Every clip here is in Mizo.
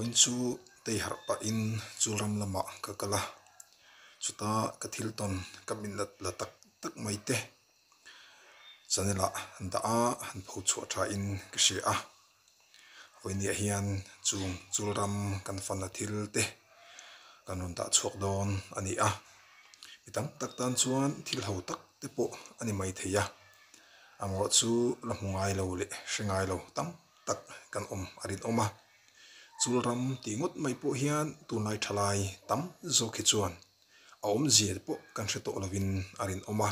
Vawiin chu tei harh pahin chu ram lamah ka kal a, chuta ka thil tawn ka minat la tak tak mai te channel ah an dah a, an pho chhuah thain ka hria a. Vawiiniah hian chung chul ram kan fan a thil te kan rawn dah chhuak dawn a ni a, mi tam tak tan chuan thil ho tak te pawh a ni maithei a, amaherawh chu la hmu ngai lo leh hre ngai lo tam tak kan awm a rinawm a, chul ram tih ngawt mai pawh hian tunlai thalai tam zawk hi chuan a awmzia te pawh kan hre tawh lovin a rinawm a,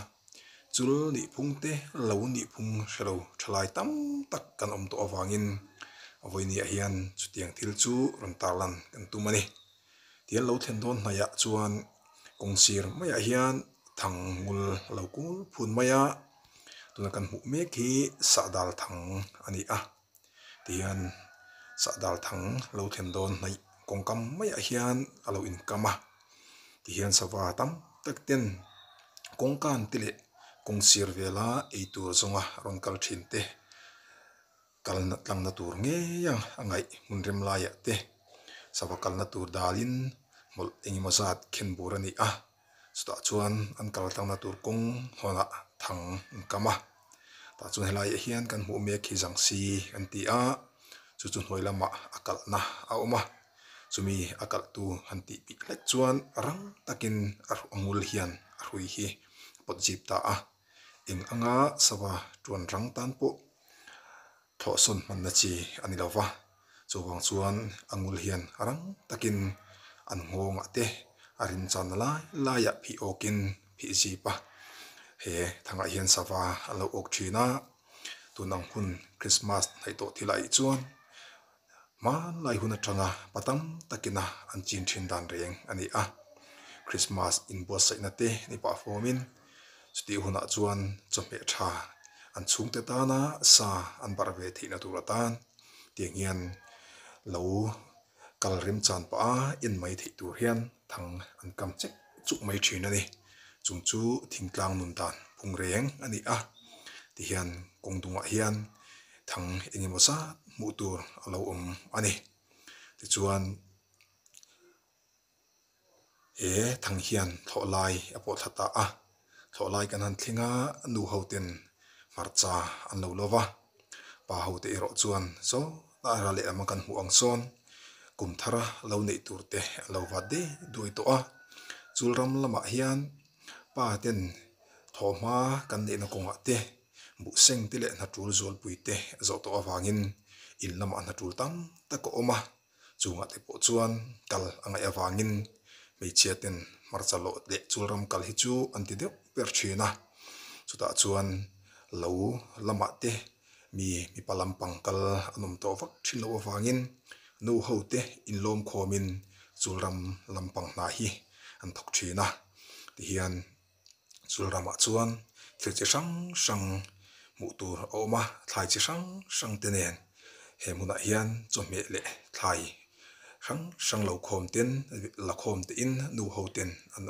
chul nih phung te lo nih phung hre lo thalai tam tak kan awm tawh avangin vawiiniah hian chutiang thil chu rawn tarlan kan tum a ni. Tian lo thlen dawn hnaihah chuan kawng sir maiah hian thang ngul a lo kul phun mai a, tuna kan hmuh mek hi sahdal thang a ni a, tihian sahdal thang lo thlen dawn hnaih kawngkam maiah hian a lo inkam a, tihian sava tam tak ten kawngkan te leh kawng sir vela eitur zawnga rawn kal thin te. Kalna tlangna tur ngei a a ngaih hmun rem laiah te sava kalna tur dalin hmawlh engemaw zat khen bur a ni a, chutah chuan an kal tlangna tur kawng hawnah thang an kam a, tah chuan helaiah hian kan hmuh mek hi zangsi an ti a, chu chu hnuai lamah a kalhna a awm a, chumi a kalhtu han tih pih hlek chuan rang takin a ngul hian a hrui hi a pawt zip ta a. Eng anga sava tuan rang tan pawh thlawhsawn hmanna chi a ni lo va, chuvang chuan a ngul hian rang takin an nghawngah te a rinchana lai laiah phih awkin phih zip a, he thangah hian sava a lo awk thin a, tun ang hun Krismas hnaih tawh thilah ih chuan Hmanlai hun atanga pa tam takina an chin thin dan reng a ni a, Christmas inbuatsaihna te ni pah fawmin chutih hunah chuan chawhmeh tha an chhungte tana sa an barh ve theihna tur atan tiang hian lo kal remchan pah a en mai theih tur hian thang an kam chek chuk mai thin a ni. Chung chu thingtlang nun dan phung reng a ni a, tihian kawng dungah hian thang eng emaw zat hmuh tur a lo awm a ni. Tichuan he thang hian thlawh lai a pawh thla ta a, thlawh lai kan han thleng a, nu ho ten hmarcha an lo lo va, pa ho te erawh chuan saw a ral lehlam a kan hmuh ang sawn kum thara lo neih tur te an lo vat dei duai tawh a, chul ram lamah hian pa ten thawhhma kan neihna kawngah te buh seng te leh hnatul zualpui te a zawh tawh avangin in lamah hnatul tam tak a awm a, chungah te pawh chuan kal a ngaih avangin hmeichhia ten hmarcha lawh leh chul ram kal hi chu an ti deuh ber thin a, chutah chuan lo lamah te mi mipa lampang kal an awm tawh vak thin loh avangin nu ho te inlawm khawmin chul ram lampang hna hi an thawk thin a, tihian chul ramah chuan thil chi hrang hrang hmuh tur a awm a, thlai chi hrang hrang te nen he hmunah hian chawhmeh leh thlai hrang hrang lo khawm ten la khawm te in nu ho ten an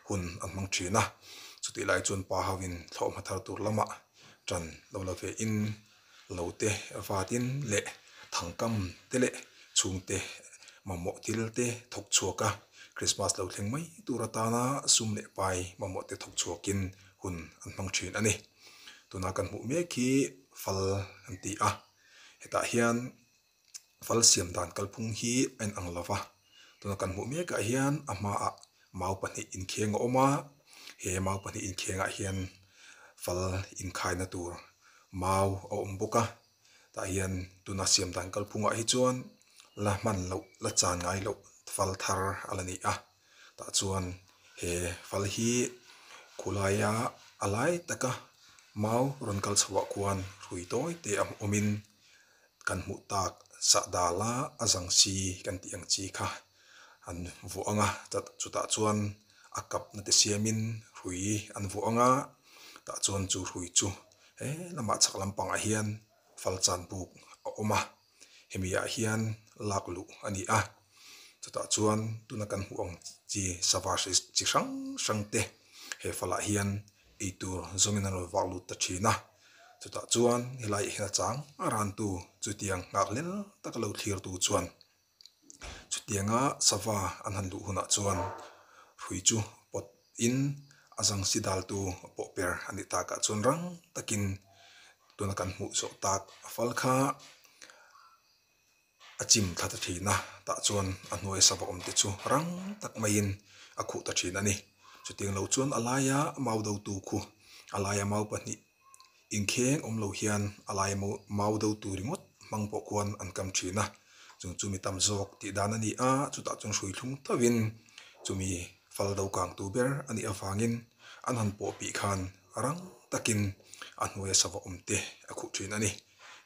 hun an hmang thin a, chutih lai chuan pa ho in thlawhhma thar tur lamah tan lo la ve in lo te vat in leh thangkam te leh chhungte mamawh thil te thawk chhuak a, Christmas lo thleng mai tur atana sum leh pai mamawh te thawk chhuak in hun an hmang thin a ni. Tuna kan hmuh mek hi fal an ti a, hetah hian fal siam dan kalphung hi a inang lo va, tuna kan hmuh mek ah hian a hmaah mau pahnih inkheng a awm a, he mau pahnih inkheng ah hian fal inkhaina tur mau a awm bawk a, tah hian tuna siam dan kalphung ah hi chuan la hman loh la chan ngai loh fal thar a la ni a, tah chuan he fal hi khulaia a lai taka mau rawn kal chhoh ah khuan hrui tawi te a awmin. Kan hmuh tak sah dala a zang si kan tih ang chi kha an vuah ang a, chutah chuan a kapna te siamin hrui an vuah ang a, tah chuan chu hrui chu he lamah chhak lampangah hian fal chan buk a awm a, hemi ah hian lak luh a ni a, chutah chuan tuna kan hmuh ang chi sava hri chi hrang hrang te he falah hian eitur zawngin an rawn vak lut ta thin a. Chutah chuan helaiah hian a chang a rantu chutiang nghak lel taka lo thlirtu chuan Chutianga sava an han luh hunah chuan hrui chu pawt in a zang si daltu pawh per a nih takah chuan rang takin tuna kan hmuh zawh tak a fal kha a chim thla ta thin a, tah chuan a hnuaia sava awm te chu rang tak maiin a khuh ta thin a ni. Chutiang lo chuan a laia mau dotu khu a laia mau pahnih inkheng awm lo hian a laia mau dotu ringawt hmang pawh khuan an kam thin a, chung chu mi tam zawk tih dan a ni a, chutah chuan hrui thlung thovin chumi fal do kangtu ber a nih avangin an han pawh pih khan rang takin a hnuaia sava awm te a khuh thin a ni.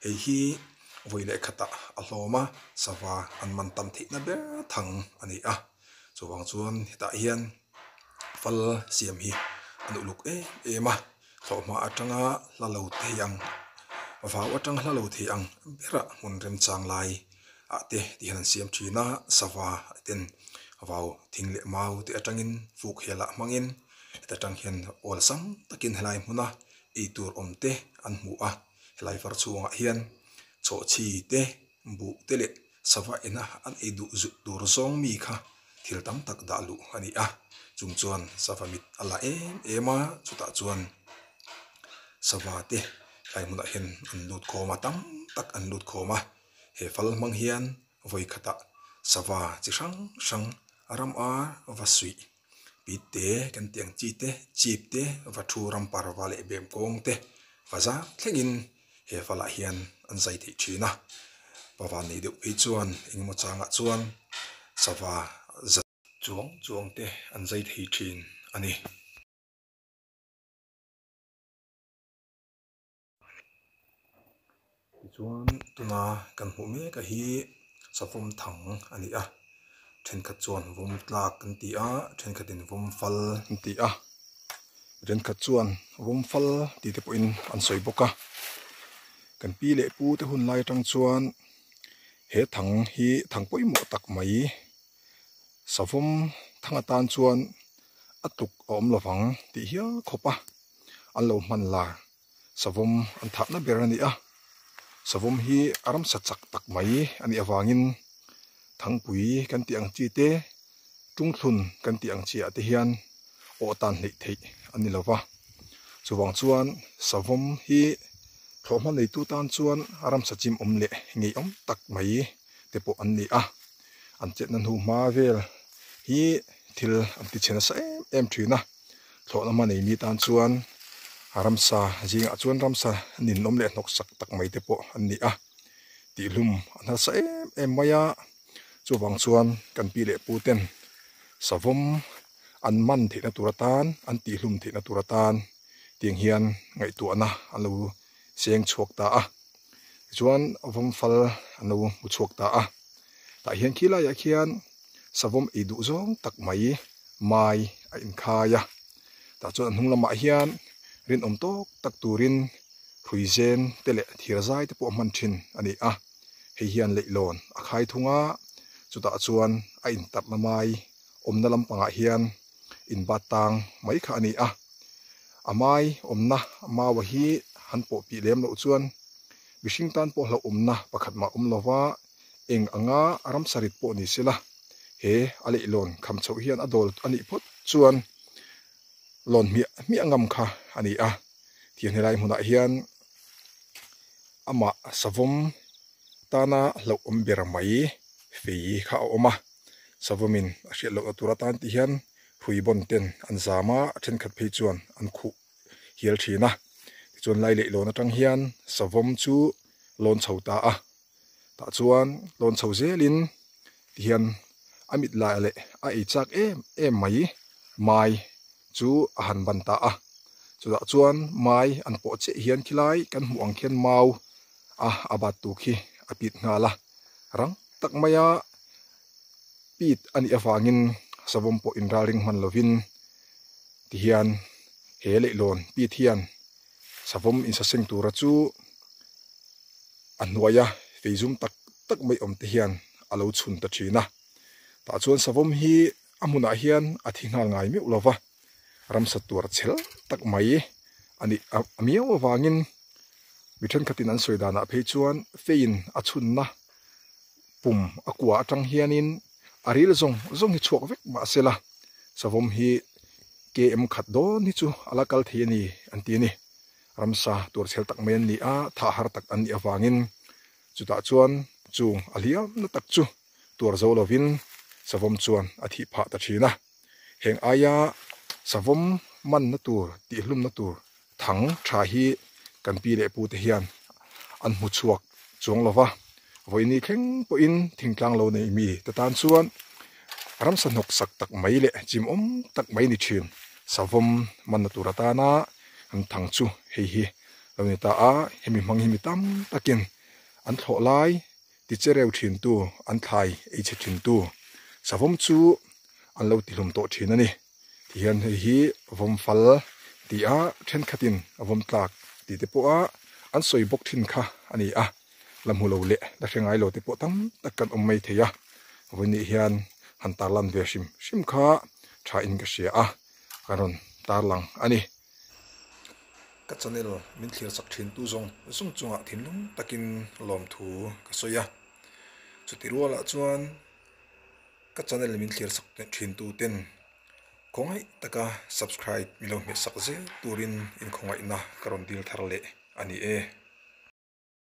Hei hi vawi leh khatah a hlawm a, sava an man tam theihna ber thang a ni a, chuvang chuan hetah hian fal siam hi an uluk em em a, thlawhhma atanga hla lo thei ang, vau atanga hla lo thei ang berah hmun remchang lai ah te ti hian an siam thin a, sava ten vau thing leh mau te atangin fuk hel ah hmangin heta tang hian awlsam takin helai hmuna eitur awm te an hmu a. Helai far chhungah hian chhawhchhi te, buh te leh sava ena an ei duh zut tur zawng mi kha thil tam tak dah luh a ni a. Chung chuan sava mit a la em em a, chutah chuan sava te helai hmunah hian an lut khawm a, tam tak an lut khawm a. He fal hmang hian vawi khatah sava chi hrang hrang ram ar va suih. Pit te, kan tih ang chi te, chip te, va thu ram parva leh bem kawng te va zang thlengin he falah hian an zai theih thin a. Pavan nei deuh phei chuan engemaw changah chuan sava za chuang chuang te an zai thei thin a ni. Tichuan tuna kan hmuh mek a hi savawm thang a ni a thenkhat chuan vawm tlak an ti a thenkhatin vawm fal an ti a thenkhat chuan vawm fal tih te pawhin an sawi bawk a kan pi leh pu te hun lai atang chuan he thang hi thang pawimawh tak mai savawm thang atan chuan a tuk a awm lovang tih hial khawp a an lo hman lar. Savawm an thahna ber a ni a, savawm hi a ramsa chak tak mai a nih avangin thangpui kan tih ang chi te, tungthlun kan tih ang chi ah te hian awh tan hleih theih a ni lo va. Chuvang chuan savawm hi thlawhhma neitu tan chuan ramsa chim awm leh ngeiawm tak mai te pawh an ni a, an chetna hnu hma vel hi thil an ti chhe nasa em em thin a. Thlawhna hma nei mi tan chuan ramsa zingah chuan ramsa ninawm leh hnawk sak tak mai te pawh an ni a, tihhlum an harsa em em mai a, chuvang chuan kan pi leh pu ten savawm an man theihna tur atan an tihhlum theihna tur atan tiang hian ngaihtuahna an lo seng chhuak ta a, tichuan vawmfal an lo hmu chhuak ta a, tah hian khi laiah khian savawm ei duh zawng tak mai mai a inkhai a, tah chuan a hnung lamah hian rinawm tawk tak turin hrui zen te leh thir zai te pawh a hman thin a ni a, hei hian leihlawn a khai thung a, chutah chuan a intarhna mai awmna lampangah hian inbat tang mai kha a ni a, a mai awmna maua hi han pawh pih lem loh chuan mihring tan pawh hlauhawmna pakhat mah awm lova eng anga ramsa rit pawh ni sela he a leihlawn kham chhoh hian a dawl a nih phawt chuan lawn hmiah hmiah ngam kha a ni a, tiang helai hmunah hian amah savawm tana hlauhawm ber mai fei kha a awm a, savawmin a hriat lohna tur atan tih hian hrui bawn ten an zam a, a thenkhat phei chuan an khuh hial thin a, tichuan lai leihlawn atang hian savawm chu lawn chho ta a, tah chuan lawn chho zelin tihian a mit lai leh a ei chak em em mai mai chu a han ban ta a, chutah chuan mai an pawh chiah hian khilai kan hmuh ang khian mau a a bat tu khi a pit nghal a, rang tak maia pit a nih avangin savawm pawh inralring hman lovin tihian he leihlawn pit hian savawm insaseng tura chu a hnuaia fei zum tak tak mai awm te hian a lo chhun ta thin a, tah chuan savawm hi a hmunah hian a thi nghal ngai meuh lo va, ramsa tuar chhel tak mai a nih a miau avangin mi thenkhatin an sawi danah phei chuan feiin a chhunna. Pum a kua atang hianin a ril zawng zawng hi chhuak vek mah se la, savawm hi KM khat dawn hi chu a la kal thei a ni an ti a ni. Ramsa tur chhel tak mai an ni a, thah har tak an nih avangin chutah chuan chung a hliamna tak chu tuar zo lovin savawm chuan a thih phah ta thin a. Heng aia savawm manna tur tihhlumna tur thang tha hi kan pi leh pu te hian an hmu chhuak chuang lo va, vawiini thleng pawhin thingtlang lo nei mi te tan chuan ramsa hnawk sak tak mai leh chimawm tak mai ni thin savawm manna tur atana an thang chu hei hi lo ni ta a, hemi hmang hi mi tam takin an thlawh lai ti che reu thin tu an thlai ei chhe thin tu savawm chu an lo tihlum tawh thin a ni. Tihian hei hi vawm fal tih a thenkhatin a vawm tlak tih te pawha an sawi bawk thin kha a ni a, la hmu lo leh la hre ngai lo te pawh tam tak kan awm mai thei a, vawiin hian han tarlan ve hrim hrim kha tha in ka hria a, ka rawn tarlang a ni. Ka channel min thlir chak thin tu zawng zawng chungah thinlung takin lawmthu ka sawi a, chuti rualah chuan. Ka channel min thlir sak thin tu ten khawngaih taka subscribe min lo hmeh sak zel turin in khawngaihna ka rawn dil thar leh a ni e.